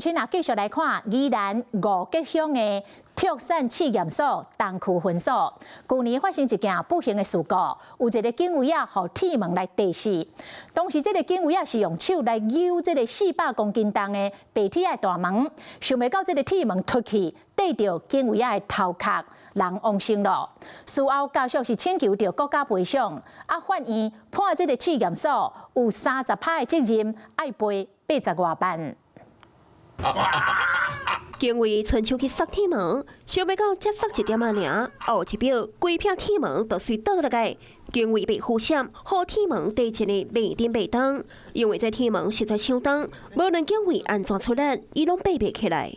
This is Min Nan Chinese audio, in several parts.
先啊，繼續來看宜蘭五結鄉的卓山試驗所東區分所，舊年發生一件不幸的事故，有一個警衛仔予鐵門來硩死。當時這個警衛仔是用手來扭這個400公斤重的白鐵的大門，想袂到這個鐵門脫去，硩著警衛仔的頭殼，人往生咯。事後家屬是請求著國家賠償，啊，法院判這個試驗所有30趴的責任，愛賠80外萬。警衛伸手去捒鐵門，想袂到才捒一點仔爾，後一秒規片鐵門就隨倒落來。警衛被呼閃，予鐵門硩一个袂振袂動，因為這鐵門實在傷重，無論警衛按怎出力，伊攏爬袂起來。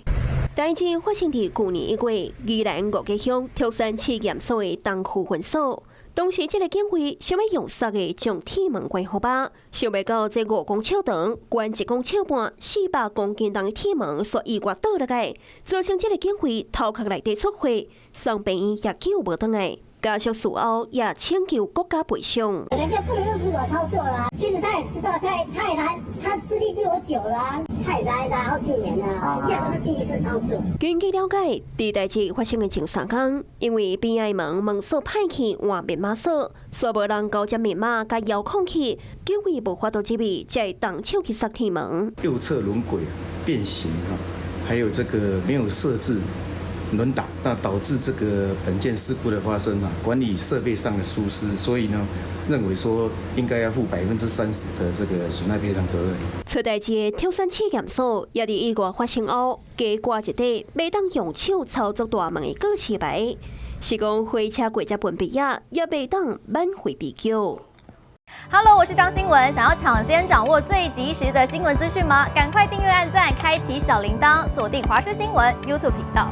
代誌發生佇舊年1月，宜蘭五結鄉卓山試驗所的東區分所。當時這個警衛想欲用捒的將鐵門關好吧，想袂到這5公尺長、懸1公尺半、400公斤重的鐵門煞意外倒落來，造成這個警衛頭殼內底出血，送病院也救無轉來。家屬事後也請求國家賠償。人家不能用徒手操作啦，其實他也知道，他也來，他資歷比我久了，他也來來好幾年了，也不是第一次操作。根據了解，佇代誌發生的前3工，因為邊仔門門鎖歹去換密碼鎖，煞無人交接密碼佮遙控器，警衛無法度入去，才會動手去捒鐵門。右側輪軌變形哈，還有這個沒有設置輪擋，那導致這個本件事故的發生啊，管理設備上的疏失，所以呢，認為說應該要負30%的這個損害賠償責任。出代誌的卓山試驗所也佇意外發生後，加掛一塊袂當用手操作大門的告示牌，是講火車過這分別仔也袂當免費被叫。 Hello，我是張新文。想要搶先掌握最及時的新聞資訊嗎？趕快訂閱、按讚、開啟小鈴鐺，鎖定華視新聞 YouTube 頻道。